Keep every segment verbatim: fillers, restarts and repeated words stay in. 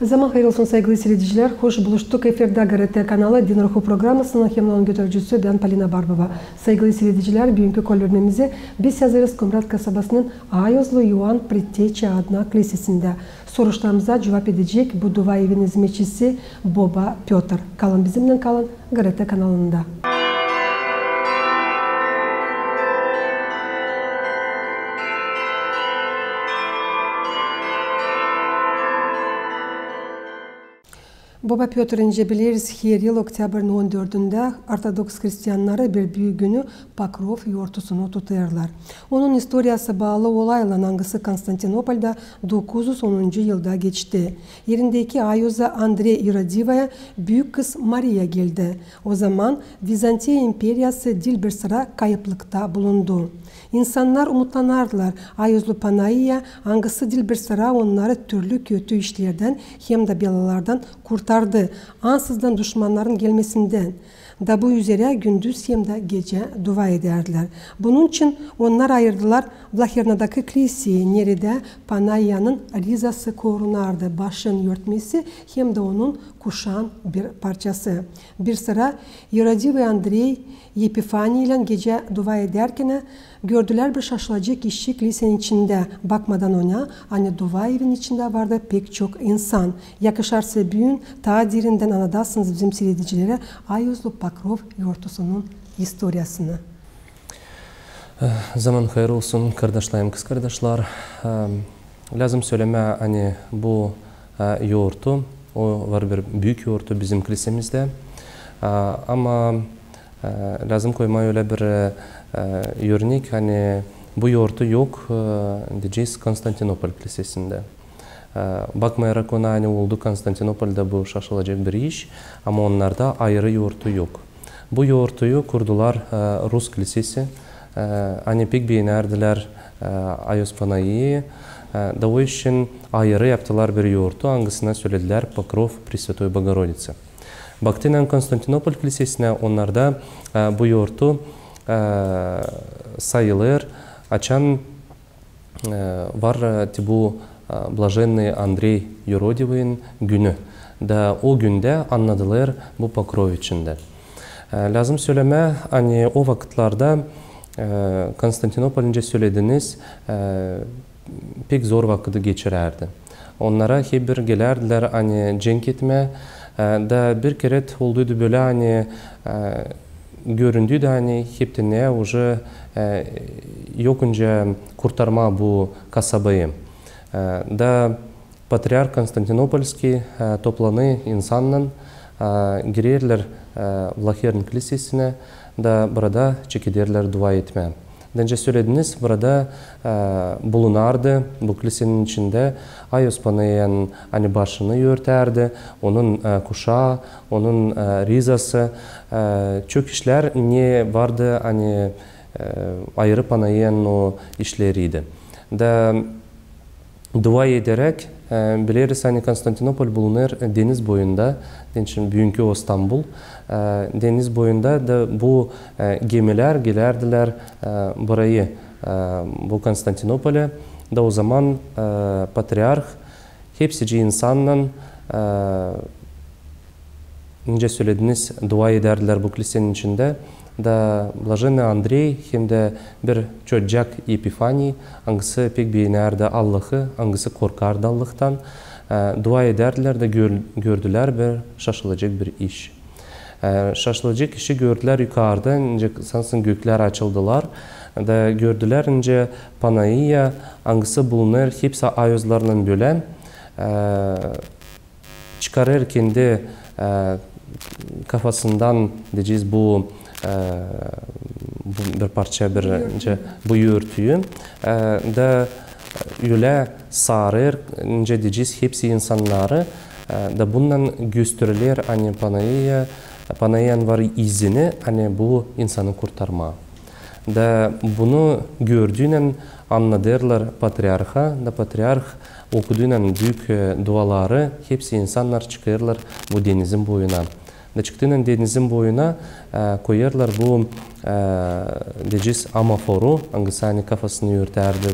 Zaman hayır olsun, saygılı siiredicilär. Hoş buluştuk. Efirdä GRT kanalı Din Ruhu programasının hem onun götürücüsü bän, Polina Barbova. Saygılı siiredicilär, büünkü kolbirmemizi biz yazêrız Komrat kasabasının Ayozlu İoan Predteçi adına klisesindä. Soruşlarımıza cuvap edecek bu duaevin izmetçisi boba Pötr. Kalın bizimnän, kalın GRT kanalında. Boba Pötr, nicä bileriz, her yıl oktyabrın on dördündä ortodoks hristiyannarı bir büük günü, Pokrov yortusunu tutêrlar. Onun istoriyası baalı olaylan, angısı Konstantinopolda dokuz üz onuncu yılda geçti. Erindeki ayoza Andrey Irodivaya büük kız Mariya geldi. O zaman Vizantiya imperiyası diil bir sıra kayıplıkta bulundu. İnsannar umutlanardılar, ayozlu Panaiya, angısı diil bir sıra onnarı türlü kötü işlerdän hem dä belalardan kurtardı, ansızdan duşmannarın gelmesindän. Da bu üzerä gündüz hem dä gecä dua edärdilär. Bunun için onnar ayırdılar Vlahernadakı kliseyi, neredä Panaiyanın rizası korunardı, başın örtmesi hem dä onun kuşaan bir parçası. Bir sıra Irodivaya Andrey Epifaniylän gecä dua edärkenä gördülär bir şaşılacek işi klisenin içindä, bakmadan ona, ani duaevin içindä vardı pek çok insan. Yakışarsa, büün taa derindän annadasınız bizim siiredicilerä ayozlu Pokrov yortusunun istoriyasını. Zaman hayır olsun, kardaşlarım, kızkardaşlar. Lääzım sölemää, ani bu yortu, o var bir büük yortu bizim klisemizdä. Ama lääzım koymaa ölä bir örnek, ani bu yortu yok, deyecez, Konstantinopol klisesindä. Bakmayarak ona, ani oldu Konstantinopolda bu şaşılacek bir iş, ama onnarda ayırı yortu yok. Bu yortuyu kurdular rus klisesi, ani pek beenärdilär ayoz Panaiyi, da o için ayırı yaptılar bir yortu, angısına söledilär Pokrov Presvetoy Bogorodiţi. Baktıynan Konstantinopol klisesinä, onnarda bu yortu sayılêr, açan var te bu Blažennıy Andrey Irodivayın günü. Da o gündä annadılêr bu Pokrov içindä. Lääzım sölemää, ani o vakıtlarda Konstantinopol, nicä sölediniz, pek zor vakıdı geçirärdi. Onnara hep bir gelärdilär, ani cenk etmää, da bir kerä olduydu bölä, ani göründüydü, ani hepten uje yok nicä kurtarmaa bu kasabayı. Da patriarh Konstantinopolskiy toplanêr insannan, girerlär Vlahern klisesinä, da burada çekederlär dua etmää. Da nicä sölediniz, burada bulunardı bu klisenin içindä ayoz Panaiyanın, ani başını örtärdi, onun kuşaa, onun rizası, çok işlär ne vardı, ani ayırı Panaiyanın o işleriydi. Da dua ederäk, bileriz, ani Konstantinopol bulunêr deniz boyunda, deyni büünkü o Stambul, deniz boyunda, da bu gemilär gelärdilär burayı, bu Konstantinopolä, da o zaman patriarh hepsicii insannan, nicä sölediniz, dua edärdilär bu klisenin içindä, da Blažennıy Andrey hem dä bir çocuk Epifaniy, angısı pek beenärdi Allahı, angısı korkardı Allahtan, dua edärdilär da gör-, gördülär bir şaşılacek bir iş. Şaşılacek işi gördülär yukarda, nicä sansın göklär açıldılar, da gördülär, nicä Panaiya, angısı bulunêr hepsi ayozlarınnan bölä, çıkarêr kendi kafasından, deyecez, bu, bu bir parça, bir, nicä, bu örtüyü, da ölä sarêr, nicä deyecez, hepsi insannarı, da bunnan göstereler, ani Panaiya, Panaiyanın var izini, ani bu insanı kurtarmaa. Da bunu gördüynän annadêrlar patriarha, da patriarh okuduynan büük duaları, hepsi insannar çıkêrlar bu denizin boyuna. Da çıktıynan denizin boyuna, koyêrlar bu, deyecez, amaforu, angısı ani kafasını örtärdi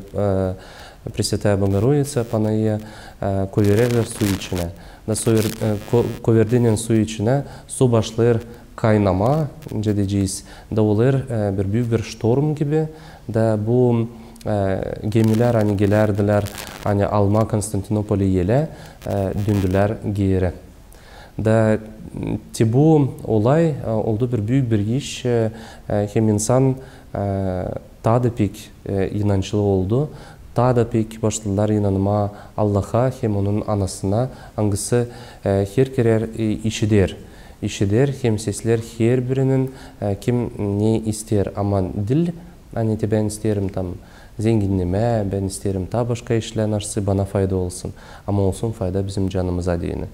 Пресвятая Богородица, Панайия, e, koyvererlär su içinä. Da su ver-, e, ko-, koverdiynän su içinä, su başlêêr kaynamaa, nicä deyecez, da olêr, e, bir büük bir ştorm gibi, da bu, e, gemilär, ani gelärdilär, ani almaa Konstantinopoli elä, e, döndülär geeri. Da, m, te bu olay, e, oldu bir büük bir iş, e, e, hem insan, e, taa da pek, e, inançlı oldu, taa da pek başladılar inanmaa Allaha hem onun anasına, angısı, e, herkerä, e, işider, işider hem sesleer herbirinin, e, kim ne isteer, ama diil, ani te bän isteerim tam zenginnemää, bän isteerim taa başka işlän açsın, bana fayda olsun. Ama olsun fayda bizim canımıza deyni.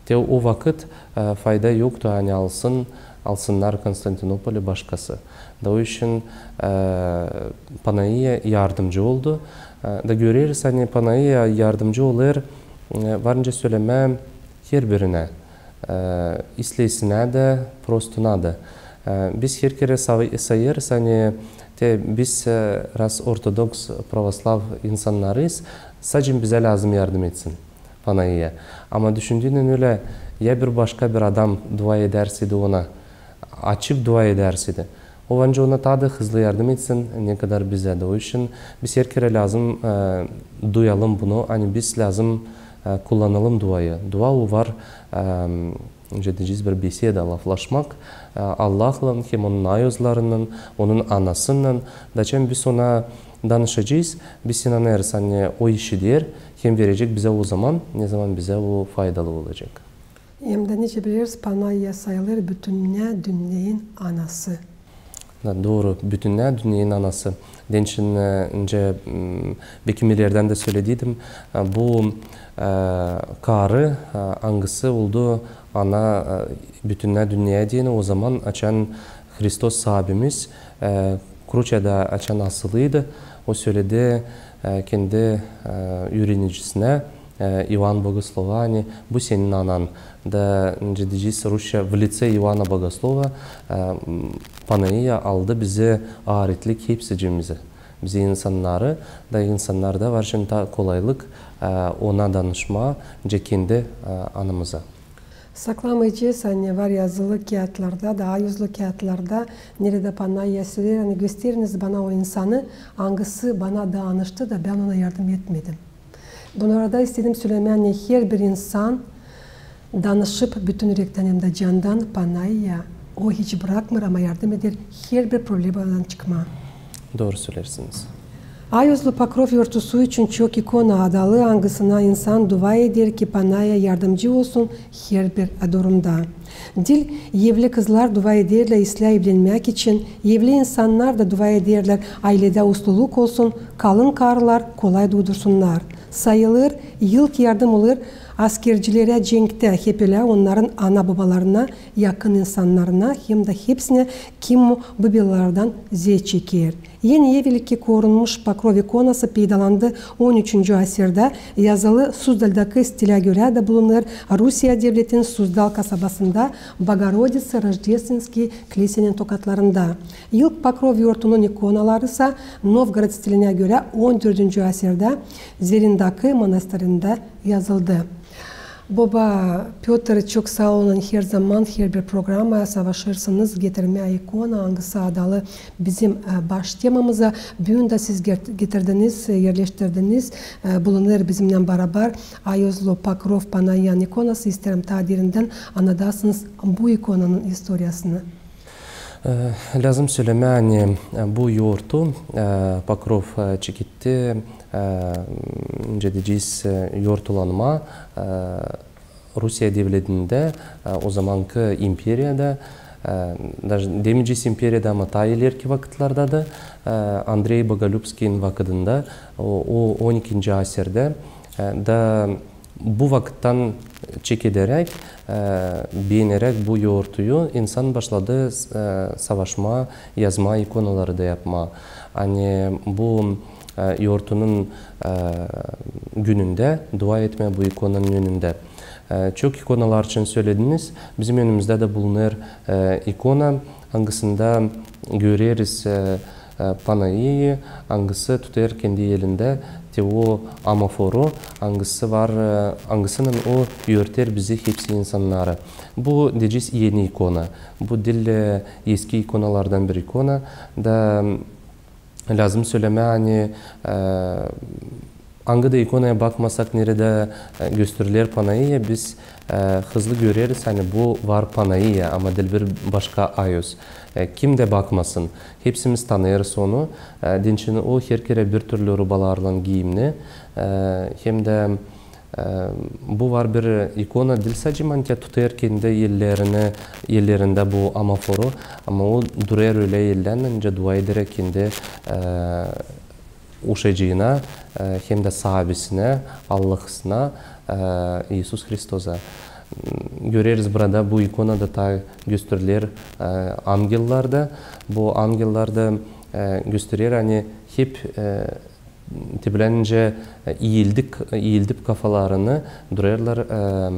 Te o vakıt, e, fayda yoktu, ani alsın, alsınnar Konstantinopoli başkası. Da o için, e, Panayiya yardımcı oldu. E, da göreriz, ani Panayiya yardımcı olêr, e, var nicä sölemää, herbirinä, e, isleysinä dä, prostunä dä. E, biz herkerä sa-, sayêrız, ani te biz, e, raz ortodoks pravoslav insannarıyız, sade bizä lääzım yardım etsin Panayiya. Ama düşündüynän ölä, ya bir başka bir adam dua edärseydi ona, açık dua edärseydi, o bence ona taa da hızlı yardım etsin, ne kadar bizä dä. O için biz herkerä lääzım, e, duyalım bunu, ani biz lääzım, e, kullanalım duayı. Dua o var, e, nicä deyecez, bir beseda, laflaşmak, e, Allahlan hem onun ayozlarınnan, onun anasınnan. Da açan biz ona danışacez, biz inanêrız, ani o işider hem verecek bizä o zaman, ne zaman bizä o faydalı olacek. Hem dä nicä bileriz, Panayiya sayılêr bütünnä dünneyin anası. Da, dooru, bütünnä dünneyin anası. Deyni, e, nicä, m, bekim ilerdän dä sölediydim, e, bu, e, karı, e, angısı oldu ana, e, bütünnä dünneyä deyni, o zaman açan Hristos Saabimiz, e, kruçada açan asılıydı, o söledi, e, kendi, e, üürenicisinä, e, İoan Bogoslova, ani bu senin anan. Da, nicä deyecez, rusça, в лице Иоанна Богослова, e, m, Panayiya aldı bizi, aaretlik hepsicimizi, bizi insannarı, da insannarda var şindi taa kolaylık, e, ona danışmaa, nicä kendi, e, anamıza. Saklamayacez, ani var yazılı kiyatlarda da, ayozlu kiyatlarda, neredä Panayiya söleer, ani gösteriniz bana o insanı, angısı bana danıştı da bän ona yardım etmedim. Bunarda istedim sölemää, ani herbir insan danışıp bütün ürektän hem dä candan Panayiya, o hiç brakmêêr, ama yardım eder herbir problemadan çıkmaa. Dooru söleersiniz. Ayozlu pokrov yortusu için çok ikona adalı, angısına insan dua eder, ki Panayiya yardımcı olsun herbir durumda. Diil evli kızlar dua ederlär islää evlenmäk için, evli insannar da dua ederlär, ayledä usluluk olsun, kalın karılar kolay duudursunnar. Sayılêr, ilk yardım olêr askercilerä cenktä, hep ölä onnarın ana-bobalarına, yakın insannarına hem dä hepsinä, kim bu belalardan zee çeker. En evelki korunmuş pokrov ikonası peydalandı on üçüncü asırdä, yazılı Suzdaldakı stilä görä da bulunêr Rusiya devletin Suzdal kasabasında Bogorodica-Rojdestvenskiy klisenin tokatlarında. İlk pokrov yortunun ikonaları sa Novgorod stilinä görä on dördüncü asırdä Zverindakı monastirindä yazıldı. Boba Pötr, çok saa olun, her zaman, herbir programaya savaşêrsınız getirmää ikona, angısı adalı bizim, e, baş temamıza. Büün dä siz get-, getirdiniz, e, erleştirdiniz, e, bulunêr bizimnän barabar ayozlu pokrov Panayiyanın ikonası. İsteerim taa derindän annadasınız bu ikonanın istoriyasını. E, lääzım sölemää, ani, e, bu yortu, e, pokrov, e, çeketti, e, nicä deyecez, e, yortulanma, e, Rusiya devletindä, e, o zamankı imperiyada, e, даже demeyecez imperiyada, ama taa ilerki vakıtlarda da, e, Andrey Bogolübskiyin vakıdında, o, o on ikinci asırdä, e, da bu vakıttan çekederäk, e, beeneräk bu yortuyu, insan başladı, e, savaşmaa, yazmaa, ikonaları da yapmaa. Ani bu, e, yortunun, e, günündä dua etmää bu ikonanın önündä. E, çok ikonalar için sölediniz. Bizim önümüzdä dä bulunêr, e, ikona, angısında göreriz, e, E, Panaiyayı, angısı tutêr kendi elindä te o amaforu, angısı var, e, angısınnan o üürter bizi hepsi insannarı. Bu, deyecez, eni ikona. Bu diil, e, eski ikonalardan bir ikona. Da, m, lääzım sölemää, ani, e, angı da ikonaya bakmasak, neredä, e, gösteriler Panaiya, biz, e, hızlı göreriz, ani bu var Panaiya, ama diil bir başka Aios. E, kim dä bakmasın, hepsimiz tanıyêrız onu. E, deyni o her kerä bir türlü rubalarlan giimni. E, hem dä, e, bu var bir ikona, diil sade, ani tutêr kendi ellerini, ellerindä bu amaforu, ama o durêr ölä ellännän, nicä dua ederäk kendi, e, uşacıına, e, hem dä Saabisinä, Allahısına, e, İisus Hristosa. M, göreriz burada, bu ikonada taa gösteriler, e, angellar da. Bu angellar da, e, gösterer, ani hep, e, te bölä nicä, e, iildip, iildip kafalarını durêrlar, e,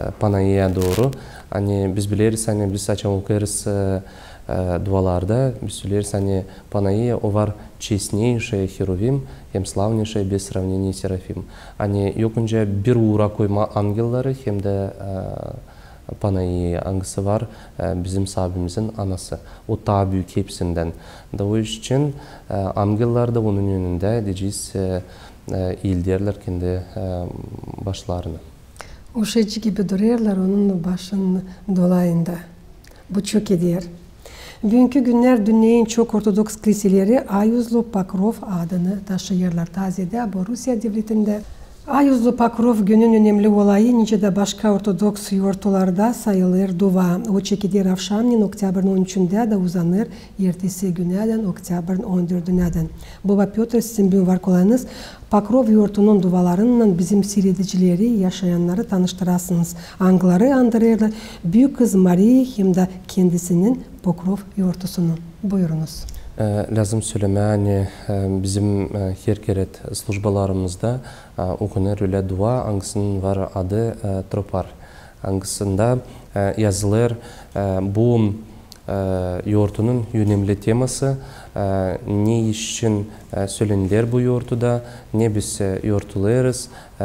e, Panaiya dooru. Ani biz bileriz, ani biz açan okuyêrız, e, e, dualarda, biz bileriz, ani Panaiya, o var честнейшая херувим, hem славнейшая без сравнения серафим. Ani yok öncä bir uura koymaa angelları hem dä, e, Panaiyayı, angısı var, e, bizim Saabimizin anası. O taa büük hepsindän. Da o iş için, e, angellar da onun önündä, deyecez, e, e, iilderlär kendi, e, başlarını. Uşacı gibi durêrlar onun başın dolayında. Bu çok eder. Büünkü günnär dünneyin çok ortodoks kliseleri Aioslu Pokrov adını taşıyêrlar. Tazedä bu Rusiya devletindä. Aioslu Pokrov günün önemli olayı, nicä dä başka ortodoks yortularda, sayılêr dua. O çekiler avşamnen oktyabrın on üçündä da uzanêr ertesi günädän, oktyabrın on dördünädän. Boba Pötr, sizin büün var kolayınız Pokrov yortunun duvalarınnan bizim siiredicileri, yaşayannarı tanıştırasınız, angıları andırêrlar Büük Kız Mariyayı hem dä kendisinin Pokrov yortusunu. Buyurunuz. E, lääzım sölemää, ani, e, bizim, e, her kerä slujbalarımızda, e, okunêr ölä dua, angısının var adı, e, Tropar. Angısında, e, yazılêr, e, bu, e, yortunun önemli teması, e, ne iş için, e, söleniler bu yortuda, ne biz, e, yortulêrız, e,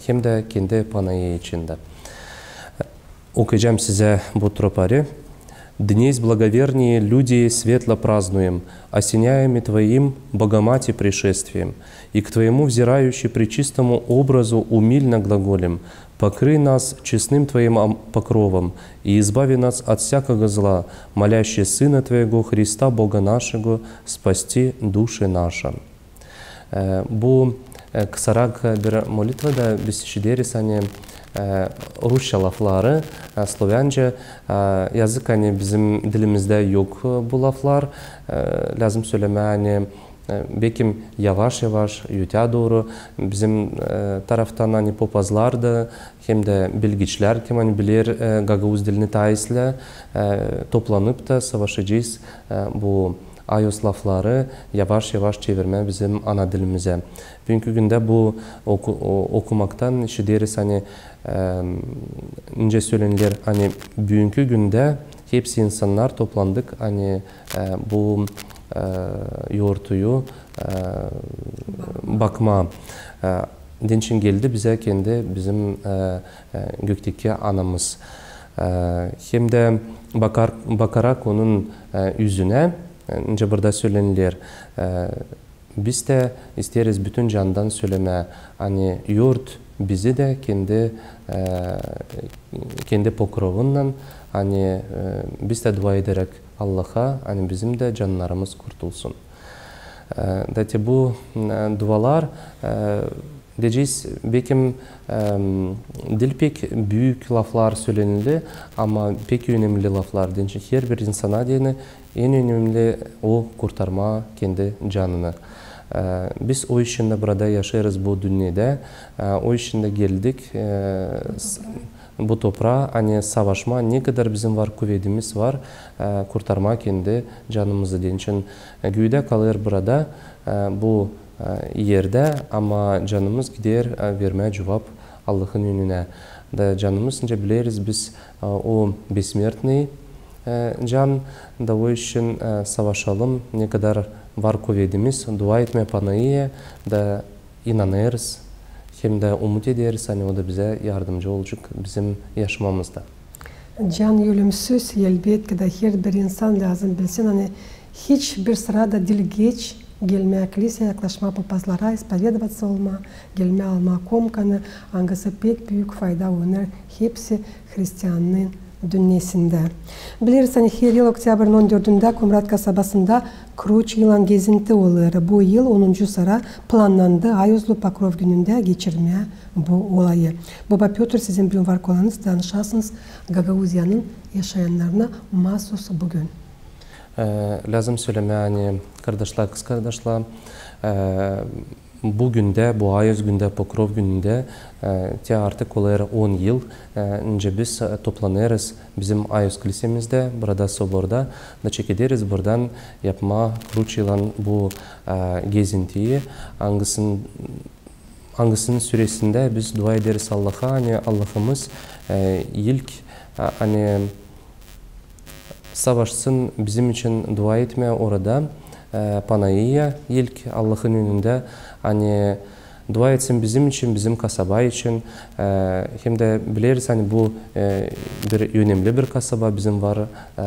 hem dä kendi Panaiya için dä. Okuyacam sizä bu Troparı. Днесь благоверние люди светло празднуем, осеняемы Твоим, Богомати, пришествием, и к Твоему взирающи пречистому образу умильно глаголем: Покрый нас честным Твоим ам-, покровом и избави нас от всякого зла, молящие Сына Твоего Христа, Бога нашего, спасти души наши. E, bu, e, kısarak bir molitva da biz işideriz, ani, e, rusça lafları, e, slovenca, e, yazık, ani bizim dilimizdä yok, e, bu laflar. E, lääzım sölemää, ani, e, bekim yavaş-yavaş, öteyä dooru bizim, e, taraftan, ani popazlar da, hem dä bilgiçlär, kim, ani biler, e, gagauz dilini taa islää, e, toplanıp da savaşacez, e, bu Aios lafları yavaş-yavaş çevirmää bizim ana dilimizä. Büünkü gündä bu oku-, o-, okumaktan işideriz, ani, e, nicä söleniler, ani büünkü gündä hepsi insannar toplandık, ani, e, bu, e, yortuyu, e, bakmaa. E, deyni geldi bizä kendi bizim, e, e, gökteki Anamız. E, hem dä bakar-, bakarak onun, e, üzünä, e, nicä burada söleniler, e, biz dä isteeriz bütün candan sölemää, ani yort bizi dä kendi, e, kendi pokrovunnan, ani, e, biz dä dua ederäk Allaha, ani bizim dä cannarımız kurtulsun. E, da te bu, e, dualar, e, deyecez, bekim, e, diil pek büük laflar sölenildi, ama pek önemli laflar. Deyni herbir insana deyni en önemli o kurtarmaa kendi canını. E, biz o iş için dä burada yaşêêrız bu dünnedä, e, o iş için dä geldik, e, s-, bu topraa, ani savaşmaa, ne kadar bizim var kuvedimiz var, e, kurtarmaa kendi canımızı. Deyni, e, güüdä kalêr burada, e, bu, e, erdä, ama canımız gider, e, vermää cuvap Allahın önünä. Da canımız, nicä bileriz biz, e, o бессмертный, E, can, da o için, e, savaşalım, ne kadar var kuvedimiz, dua etmää Panayıya, da inanêrız, hem dä umut ederiz, ani o da bizä yardımcı olacek bizim yaşamamızda. Can, ölümsüz, elbetki dä, herbir insan lääzım bilsin, ani hiç bir sırada diil geç gelmää kliseyä, yaklaşmaa popazlara, ispovedovatsä olmaa, gelmää almaa komkanı, angısı pek büük fayda onnar hepsi hristianın dünnesindä. Bileriz, ani her yıl oktyabrın on dördündä Komrat kasabasında Kruç Yılan gezinti olêr. Bu yıl onuncu sıra plannandı ayüzlü Pokrov günündä geçirmää bu olayı. Boba Pötr, sizin büün var kolayınız danışasınız Gagauziyanın yaşayannarına maasuz büün. E, lääzım sölemää, ani, kardaşlar, kızkardaşlar, e, bu gündä, bu ayüz gündä, Pokrov günündä, e, te artık olêr on yıl, e, nicä biz, e, toplanêrız bizim ayüz klisemizdä, burada soborda, da çekederiz buradan yapmaa Kruç Yılan bu, e, gezintiyi, angısın-, angısının süresindä biz dua ederiz Allaha, ani Allahımız, e, ilk, e, ani savaşsın bizim için dua etmää orada, e, Panayıya, ilk Allahın önündä, ani dua etsin bizim için, bizim kasaba için, e, hem dä bileriz, ani bu, e, bir önemli bir kasaba, bizim var, e,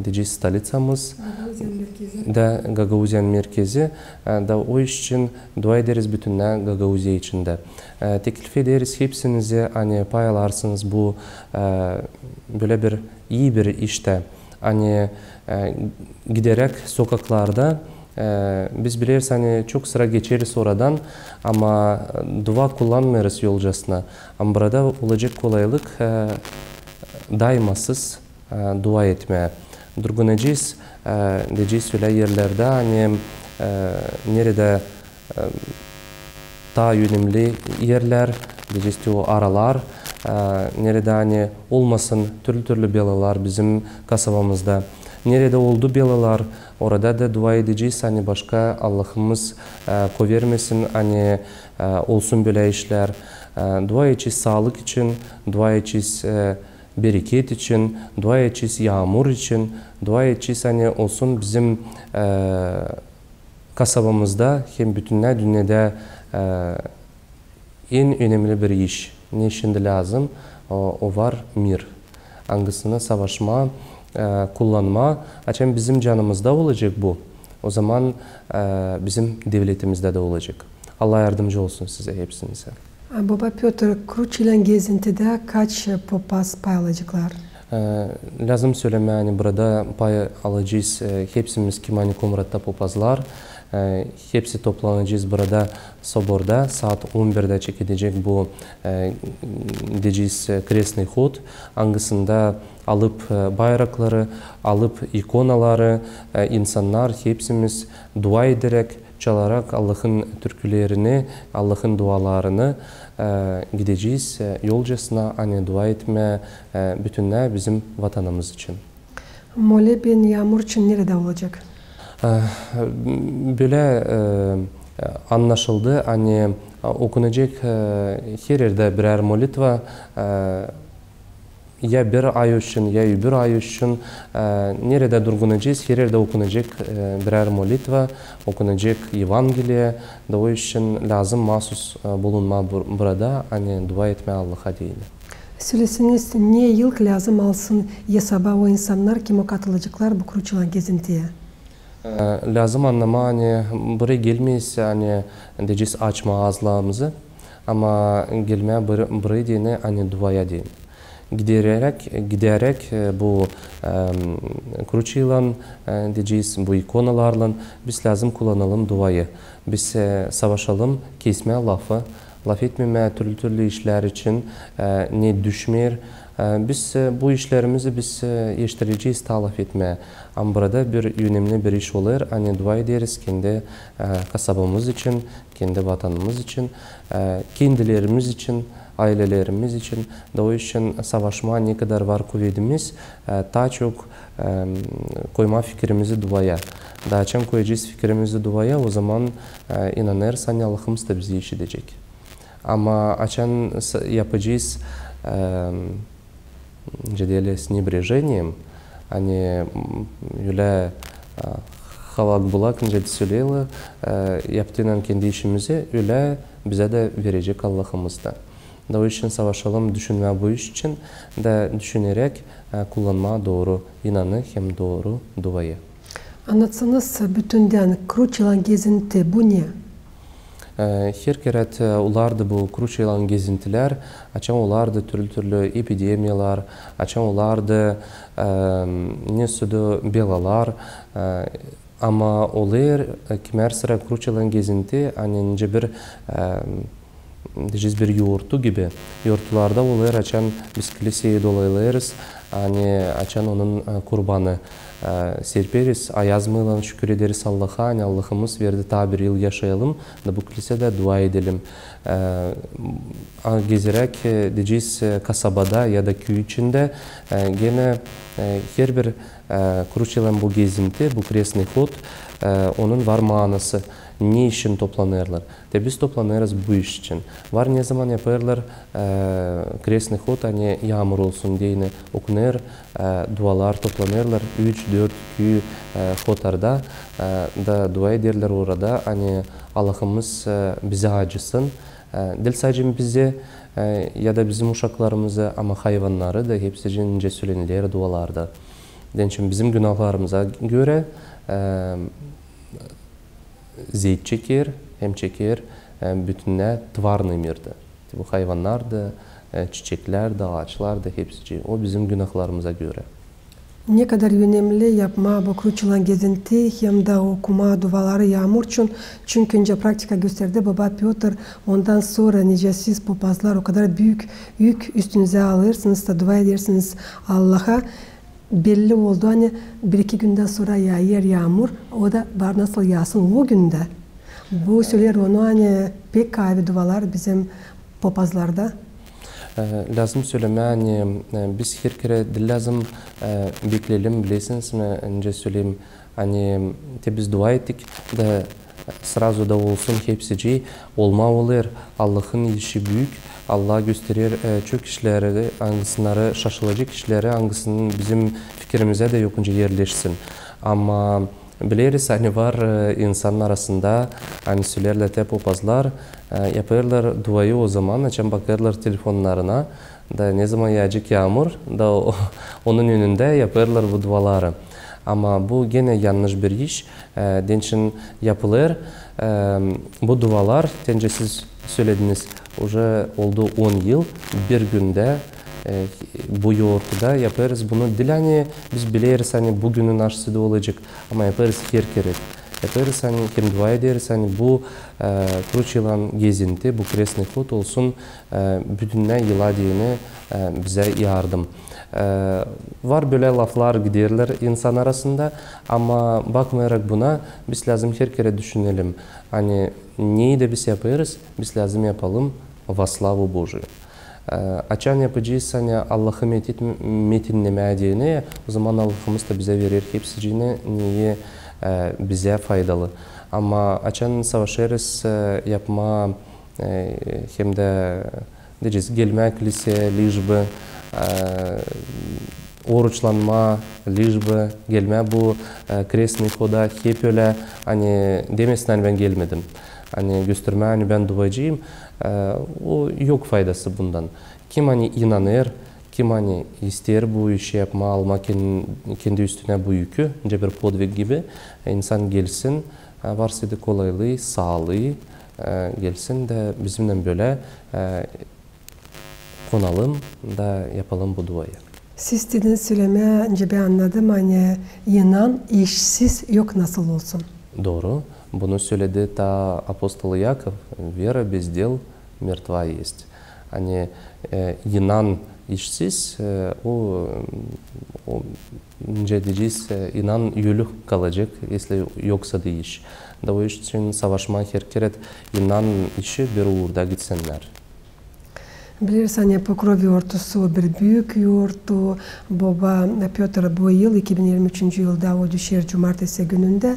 deyecez, stolicamız. Gagauziyanın merkezi. Da, Gagauziyanın merkezi, e, da o iş için dua ederiz bütünnä Gagauziya içindä. E, teklif ederiz hepsinizi, ani pay alarsınız bu, e, bölä bir ii bir iştä. Ani, e, gideräk sokaklarda, e, biz bileriz, ani çok sıra geçeriz oradan, ama dua kullanmêêrız yolcasına. Ama burada olacek kolaylık, e, daymasız, e, dua etmää. Durgunacez, e, deyecez, ölä erlerdä, ani, e, neredä, e, taa önemli erlär, deyecez, o aralar, e, neredä, ani, olmasın türlü-türlü belalar bizim kasabamızda. Neredä oldu belalar, orada da dua edecez, ani başka Allahımız, e, koyvermesin, ani, e, olsun bölä işlär. E, dua edecez saalık için, dua edecez, e, bereket için, dua edecez yaamur için, dua edecez, ani olsun bizim, e, kasabamızda hem bütünnä dünnedä, e, en önemli bir iş, ne şindi lääzım, o, o var mir. Angısını savaşmaa, e, kullanmaa, açan bizim canımızda olacek bu, ozaman, e, bizim devletimizdä dä olacek. Allah yardımcı olsun sizä hepsinizä. A, boba Pötr, Kruç Yılan gezintidä kaç, e, popaz pay alaceklar? E, lääzım sölemää, ani burada pay alacez, e, hepsimiz, kim ani Komratta popazlar, e, hepsi toplanacez burada soborda, saat on birdä çekilecek bu, e, deyecez, e, крестный ход, angısında alıp, e, bayrakları, alıp ikonaları, e, insannar, hepsimiz dua ederäk, çalarak Allahın türkülerini, Allahın dualarını, e, gidecez, e, yolcasına, ani dua etmää, e, bütünnä bizim vatanımız için. Moleben yaamur için neredä olacek? E, bölä, e, annaşıldı, ani, e, okunacek, e, her erdä birär molitva, e, ya bir ay için, ya öbür ay için, e, neredä durgunacez, her erdä okunacek, e, birär molitva, okunacek Evangeliya, da o için lääzım maasuz, e, bulunmaa bur-, burada, ani dua etmää Allaha deyni. Söleseniz, ne ilk lääzım alsın esaba o insannar, kim o katılaceklar bu Kruç Yılan gezintiyä? E, lääzım annamaa, ani burayı gelmeyiz, ani deyecez, açmaa aazlarımızı, ama gelmää bur-, burayı deyni, ani duaya deyni. Gideräk, gideräk, e, bu, e, Kruç Yılan, e, deyecez, bu ikonalarlan biz lääzım kullanalım duayı. Biz, e, savaşalım kesmää lafı, lafetmemää türlü-türlü işlär için, e, ne düşmeer. E, biz, e, bu işlerimizi biz, e, eştirecez taa lafetmää. Ama burada bir önemli bir iş olêr, ani dua ederiz kendi, e, kasabamız için, kendi vatanımız için, e, kendilerimiz için, aylelerimiz için. Da o için savaşmaa ne kadar var kuvedimiz, e, taa çok, e, koymaa fikirimizi duaya. Da açan koyacez fikirimizi duaya, ozaman, e, inanêrız, ani Allahımız da bizi işidecek. Ama açan s-, yapacez, e, nicä deerlär, с небрежением, ani, m, ölä, a, halak-bulak, nicä dä söleerlär, e, yaptıynan kendi işimizi, ölä bizä dä verecek Allahımız da. Da o için savaşalım düşünmää bu iş için, da düşüneräk, e, kullanmaa dooru inanı hem dooru duayı. Annatsana, bütündän Kruçilan gezinti, bu ne? E, herkerä, e, olardı bu Kruçilan gezintilär, açan olardı türlü-türlü epidemiyalar, açan olardı, e, nesä dä belalar, e, ama olêr, e, kimär sıra Kruçilan gezinti, ani nicä bir, e, deyecez, bir yortu gibi. Yortularda olêr, açan biz kliseyä dolayılêrız, ani açan onun, e, kurbanı, e, serperiz, ayazmıylan şükür ederiz Allaha, ani Allahımız verdi taa bir yıl yaşayalım, da bu klisedä dua edelim. E, a, gezeräk, e, deyecez, e, kasabada ya da küü içindä, e, genä, e, herbir, e, Kruçilan bu gezinti, bu крестный ход, e, onun var maanası, ne için toplanêrlar. Te biz toplanêrız bu iş için. Var nezaman yapêrlar, e, крестный ход, ani yaamur olsun deyni okunêr, e, dualar, toplanêrlar üç, dört küü, e, hotarda, e, da dua ederlär orada, ani Allahımız, e, bizä acısın. E, diil sade bizä, e, ya da bizim uşaklarımızı, ama hayvannarı da hepsicii nicä söleniler dualarda. Deyni bizim günahlarımıza görä, e, zeet çeker, hem çeker, e, bütünnä tvarnıy mirdi. Bu hayvannar da, e, çiçeklär dä, aaçlar da, hepsicii. O bizim günahlarımıza görä. Ne kadar önemli yapmaa bu Kruçilan gezinti hem dä okumaa duaları yaamur için, çünkü nicä praktika gösterdi, boba Pötr, ondan sora nicä siz, popazlar, o kadar büük yük üstünüzä alêrsınız da dua edersiniz Allaha, belli oldu, ani bir-iki gündän sora yaayêr yaamur, o da var nasıl yaasın o gündä. Bu söleer onu, ani pek aavi dualar bizim popazlarda. E, lääzım sölemää, ani, e, biz herkerä diil lääzım, e, bekleyelim, bilersiniz mi, nicä söleyim, ani te biz dua ettik da srazu da olsun hepsicii, olmaa olêr. Allahın işi büük. Allah gösterer, e, çok işleri, angısınnarı şaşılacek işleri, angısının bizim fikirimizä dä yok nicä erleşsin. Ama bileriz, ani var, e, insan arasında, ani söleerlär te popazlar, e, yapêrlar duayı o zaman, açan bakêrlar telefonnarına, da nezaman yaacek yaamur, da o, onun önündä yapêrlar bu duaları. Ama bu genä yannış bir iş. E, deyni yapılêr, e, bu dualar, te nicä siz sölediniz, уже oldu on yıl, bir gündä, e, bu yortuda yapêrız bunu. Diil ani biz bileriz, ani bu günün aşsıdı olacek, ama yapêrız herkerä. Yapêrız, ani hem dua ederiz, ani bu, e, Kruçilan gezinti, bu крестный ход olsun, e, bütünnä yıla deyni, e, bizä yardım. E, var bölä laflar giderlär insan arasında, ama bakmayarak buna, biz lääzım herkerä düşünelim, ani neyi dä biz yapêrız, biz lääzım yapalım во славу Божию. E, açan yapacez, ani Allahı metin-, metinnemää deyni, o zaman Allahımız da bizä verer hepsicii, neyi, e, bizä faydalı. Ama açan savaşêrız, e, yapmaa, e, hem dä, deyecez, gelmää kliseyä, лишь бы, e, oruçlanmaa, лишь бы gelmää bu, e, крестный хода, hep ölä, ani demesin, ani bän gelmedim. Ani göstermää, ani bän duacıyım, e, o yok faydası bundan. Kim ani inanêr, kim ani isteer bu işi yapmaa, almaa ken-, kendi üstünä bu yükü, nicä bir подвиг gibi, e, insan gelsin, e, varsaydı kolaylıı, saalıı, e, gelsin da bizimnän bölä, e, konalım da yapalım bu duayı. Siz dediniz sölemää, nicä bän annadım, ani inan işsiz yok nasıl olsun. Dooru. Bunu söledi taa apostolı Yakov: вера без дел мертва есть. Ani, e, inan işsiz, e, o, o, nicä deyecez, e, inan ölü kalacek, если yoksa da iş. Da o iş için savaşmaa herkerä, inan işi bir uurda gitsinnär. Bileriz, ani Pokrov yortusu bir büük yortu. Boba Pötr bu yıl, iki bin irmi üçüncü yılda o düşer cumartesi günündä.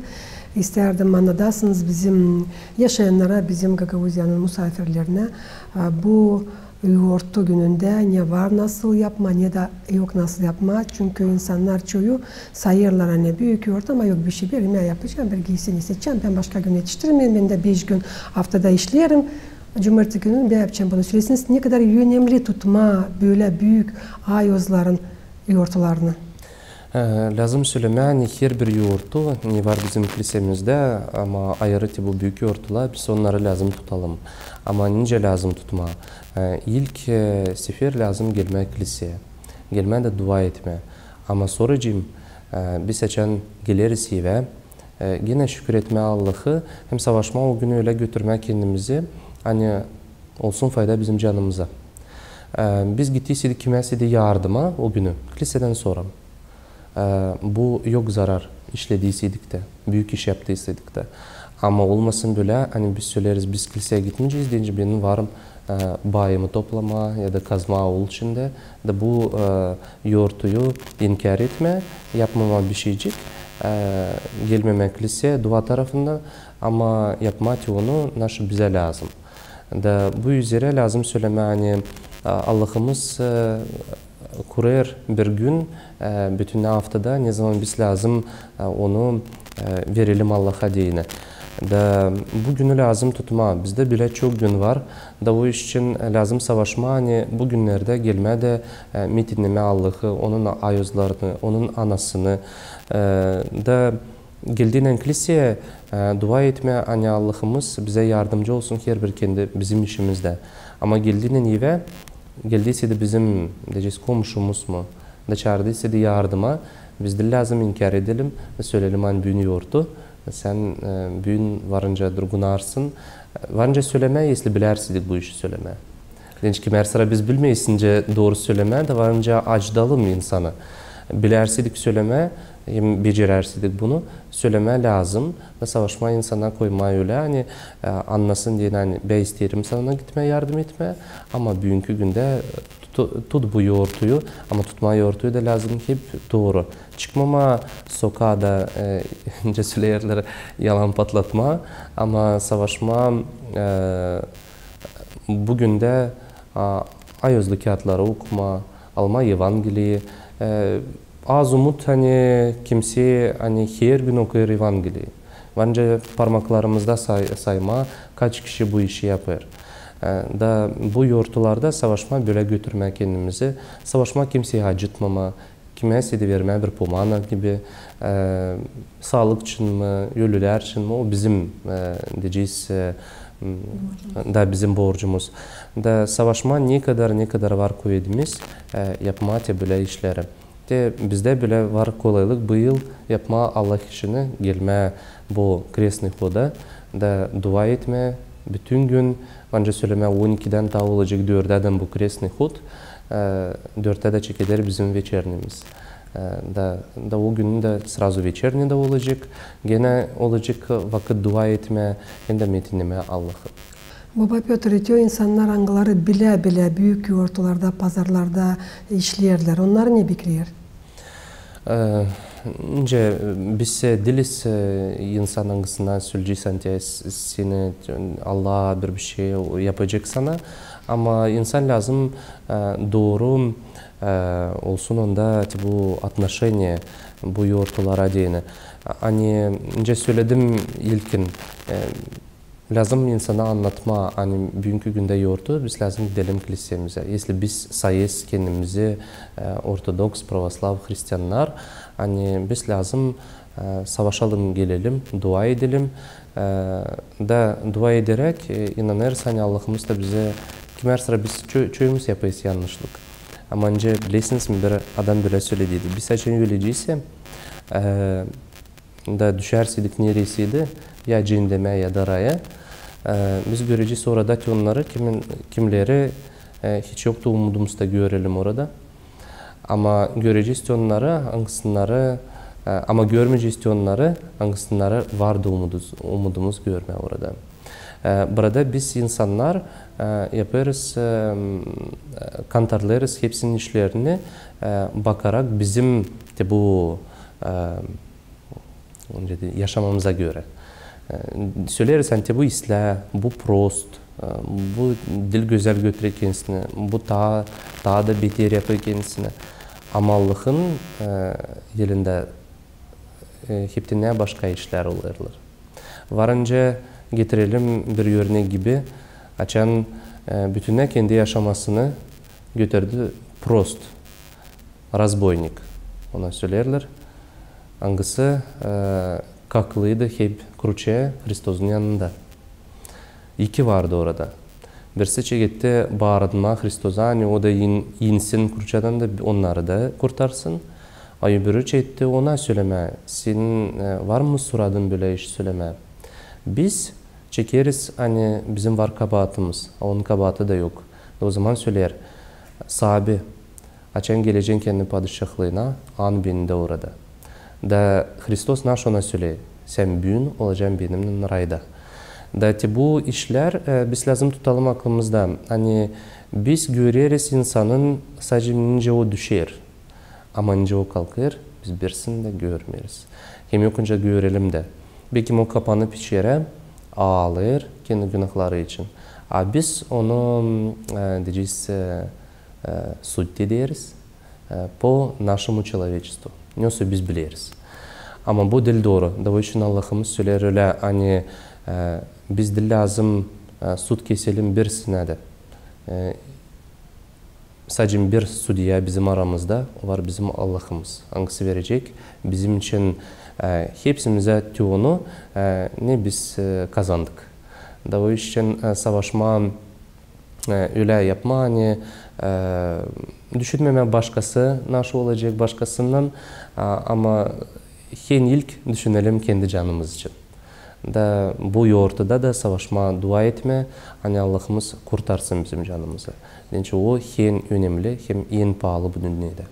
İstärdim annadasınız bizim yaşayannara, bizim Gagauziyanın musaafirlerinä, a, bu Yourtu günündä ne var nasıl yapmaa, ne dä yok nasıl yapmaa. Çünkü insannar çoyu sayêrlar, ani büük yourtu, ama yok, bişey, bän yapacam, bir giysi ne seçecäm, bän başka gün etiştirmeerim, bän dä beş gün aftada işleerim. Cumartesi günü bän yapacam bunu. Söleseniz, ne kadar önemli tutmaa bölä büük ayozların yourtularını. E, lääzım sölemää, ani herbir yourtu, ne var bizim klisemizdä, ama ayırı te bu büük yourtular, biz onnarı lääzım tutalım. Ama nicä lääzım tutmaa? E, ilk, e, sefer lääzım gelmää kliseyä, gelmää dä dua etmää. Ama sora, e, biz açan geleriz evä, e, genä şükür etmää Allahı, hem savaşmaa o günü ölä götürmää kendimizi, ani olsun fayda bizim canımıza. E, biz gittiyseydik kimäsä dä yardıma o günü, klisedän sora, e, bu yok zarar, işlediyseydik dä, büük iş yaptıysaydık da. Ama olmasın bölä, ani biz söleriz, biz kliseyä gitmeyecez, deyni bän varım, e, bayımı toplamaa ya da kazmaa aul içindä. Da bu, e, yourtuyu inkär etmää, yapmamaa bişeycik, e, gelmemää kliseyä dua tarafından, ama yapmaa te onu, naşı bizä lääzım. Da bu üzerä lääzım sölemää, ani, e, Allahımız, e, kurêr bir gün, e, bütün aftada, ne zaman biz lääzım, e, onu, e, verelim Allaha deyni. Da bu günü lääzım tutmaa. Bizdä bölä çok gün var. Da o iş için, e, lääzım savaşmaa, ani bu günnerdä gelmää dä, e, metinnemää Allahı, onun ayozlarını, onun anasını, e, da geldiynän kliseyä, e, dua etmää, ani Allahımız bizä yardımcı olsun herbir kendi bizim işimizdä. Ama geldiynän evä, geldiyseydi bizim, deyecez, komşumuz mu, da çaardıysaydı yardıma, biz diil lääzım inkär edelim, söleyelim, ani büün yourtu, sän, e, büün varınca durgunarsın. Varınca sölemää, esli bilärsäydik bu işi sölemää. Deyni kimär sıra biz bilmeeriz nicä dooru sölemää, da varınca acıdalım insanı. Bilärsäydik sölemää, hem becerärsäydik bunu, sölemää lääzım, da savaşmaa insana koymaa ölä, ani, e, annasın deyni, ani bän isteerim sana gitmää yardım etmää, ama büünkü gündä tu-, tut bu yourtuyu, ama tutmaa yourtuyu da lääzım hep dooru. Çıkmamaa sokaa da, e, nicä söleerlär, yalan patlatmaa, ama savaşmaa, e, bu gündä, a, ayozlu kiyatları okumaa, almaa Evangeliyi. E, az umut, ani kimsey, ani her gün okuyêr Evangeliyi. Varınca parmaklarımızda say-, saymaa, kaç kişi bu işi yapêr. E, da bu yourtularda savaşmaa bölä götürmää kendimizi, savaşmaa kimseyi acıtmamaa, kimäsä dä vermää bir pomana gibi, e, saalık için mi, ölülär için mi, o bizim, e, deyecez, e, m, da bizim borcumuz. Da savaşmaa ne kadar, ne kadar var kuvedimiz, e, yapmaa te bölä işleri. Te bizdä bölä var kolaylık bu yıl yapmaa Allah işini, gelmää bu Krestnıy hoda, da dua etmää bütün gün, varınca sölemää, on ikidän taa olacek dördädän bu Krestnıy hod, e, dörttä dä çekeder bizim veçernimiz. E, da, da o günü dä srazu veçerniy dä olacek, genä olacek vakıt dua etmää hem dä metinnemää Allahı. Baba Pötr, te o insannar, angıları bilä-bilä büük yourtularda, pazarlarda işleerlär, onnar ne bekleer? E, nicä, biz, e, diiliz, e, insan, angısına söleyecez, ani te s-, seni, Allah bir, bir şey yapacek sana. Ama insan lääzım, e, dooru, e, olsun onda te bu отношение bu yourtulara deyni. Ani, nicä söledim ilkin, e, lääzım insana annatmaa, ani büünkü gündä yourtu, biz lääzım gidelim klisemizä. Esli biz sayêrız kendimizi, e, ortodoks, pravoslav hristiannar, ani biz lääzım, e, savaşalım, gelelim, dua edelim, e, da dua ederäk, e, inanêrız, ani Allahımız da bizä, kimär sıra biz ço-, çoyumuz yapêrız yannışlık. Ama nicä bilersiniz mi, bir adam bölä sölediydi: biz açan ölecez, e, da düşärsäydik nereyseydi, ya ceendemä, ya da raya, e, biz görecez orada te onnarı, kimin, kimleri, e, hiç yoktu umudumuz da görelim orada. Ama görecez te onnarı, angısınnarı, e, ama görmeyecez te onnarı, angısınnarı vardı umuduz-, umudumuz görmää orada. E, burada biz insannar, e, yapêrız, e, m, e, kontrolêêrız hepsinin işlerini, e, bakarak bizim te bu, e, Önce dä yaşamamıza görä. E, söleeriz, ani bu islää, bu prost, e, bu diil gözäl götürer kendisini, bu taa, taa da beter yapêr kendisini. Ama Allahın, e, elindä, e, heptän başka işlär olêrlar. Varınca getirelim bir örnek gibi, açan, e, bütünnä kendi yaşamasını götärdi prost razboynik, ona söleerlär, angısı, e, kaklıydı hep kruçä Hristozun yanında. İki vardı orada. Birisi çeketti baarmaa Hristoza, ani o da in-, insin kruçadan da onnarı da kurtarsın. A öbürü çeketti ona sölemää, senin, e, var mı suradın bölä iş sölemää? Biz çekeriz, ani bizim var kabaatımız, a onun kabaatı da yok. Da o zaman söleer: Saabi, açan gelecän kendi padişahlıına, an beni dä orada. Da Hristos naşı ona söleer: sän büün olacan benimnän rayda. Da te bu işlär, e, biz lääzım tutalım aklımızda. Ani biz göreriz insanın sadecä nicä o düşer. Ama nicä o kalkêr, biz birisini dä görmeeriz. Hem yok nicä görelim dä. Belki o kapanıp içerä, aalêêr kendi günahları için. A biz onu, e, deyecez, e, e, судить ederiz, e, по нашему человечеству. Ne olsa biz bileriz. Ama bu diil dooru. Da o için Allahımız söleer ölä, ani, e, biz diil lääzım, e, sud keselim birisinä dä. E, sadecä bir судья bizim aramızda, o var bizim Allahımız, angısı verecek bizim için, e, hepsimizä te onu, e, ne biz, e, kazandık. Da o için, e, savaşmaa, e, ölä yapmaa, ani, e, düşünmemää başkası naşı olacek başkasından, a, ama hem ilk düşünelim kendi canımız için. Da bu yortuda da savaşmaa, dua etmää, ani Allahımız kurtarsın bizim canımızı. Deyni o hem önemli, hem en paalı bu dünnedä.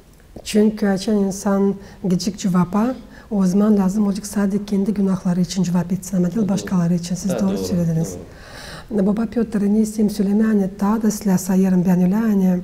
Çünkü açan insan gidecek cuvapa, o zaman lääzım olacek sade kendi günahları için cuvap etsin, ama diil başkaları için. Siz dooru sölediniz. Boba Pötr, ne isteerim sölemää, ani taa da islää sayêrım bän ölä, ani,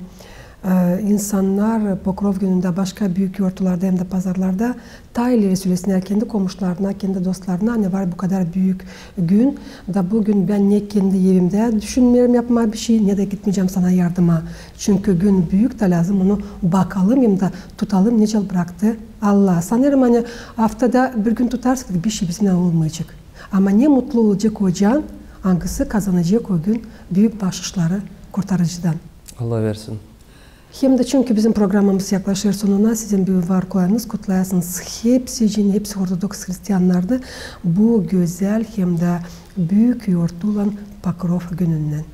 e, insannar Pokrov günündä başka büük yortularda hem dä pazarlarda taa ileri sölesinnär kendi komuşlarına, kendi dostlarına, ani var bu kadar büük gün, da bu gün bän ne kendi evimdä düşünmeerim yapmaa bişey, ne dä gitmeyecäm sana yardıma. Çünkü gün büük, da lääzım onu bakalım hem dä tutalım, nicä braktı Allah. Sanêrım, ani aftada bir gün tutarsak, bişey bizimnän olmayacek. Ama ne mutlu olacek o can, angısı kazanacek o gün büük baaşışları Kurtarıcıdan. Allah versin. Hem dä çünkü bizim programamız yaklaşêr sonuna, sizin büün var koyanız kutlayasınız hepsi için, hepsi ortodoks hristiyannarı bu gözäl hem dä büük yortulan Pokrov gününnän.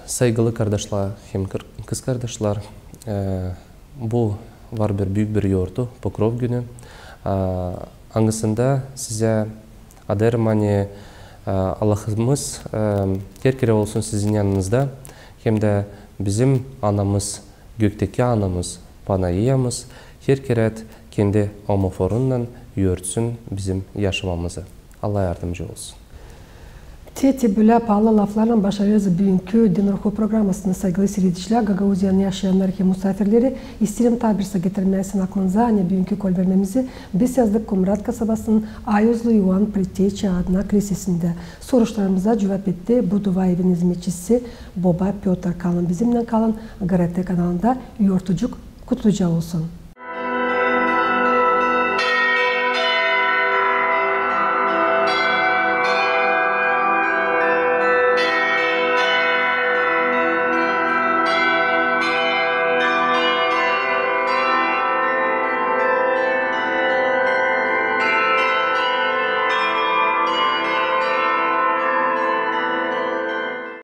Saygılı kardaşlar hem kır-, kızkardaşlar, e, bu var bir büük bir yortu, Pokrov günü, e, angısında sizä adêêrım, ani, e, Allahımız, e, her kerä olsun sizin yanınızda, hem dä bizim Anamız, gökteki Anamız, Panaiyamız her kerä kendi omoforunnan örtsün bizim yaşamamızı. Allah yardımcı olsun. Te, te bölä paalı laflarlan başarêrız büünkü Din ruhu programasını. Saygılı siiredicilär, Gagauziyanın yaşayannar hem musaafirleri, isteerim taa bir saa getirmää sizin aklınıza, ani büünkü kolvermemizi biz yazdık Komrat kasabasının Ayuzlu İoan Preteçi adına klisesindä. Soruşlarımıza cuvap etti bu dua evinin hizmetçisi boba Pötr. Kalın bizimnän, kalın GRT kanalında. Yortucuk kutluca olsun.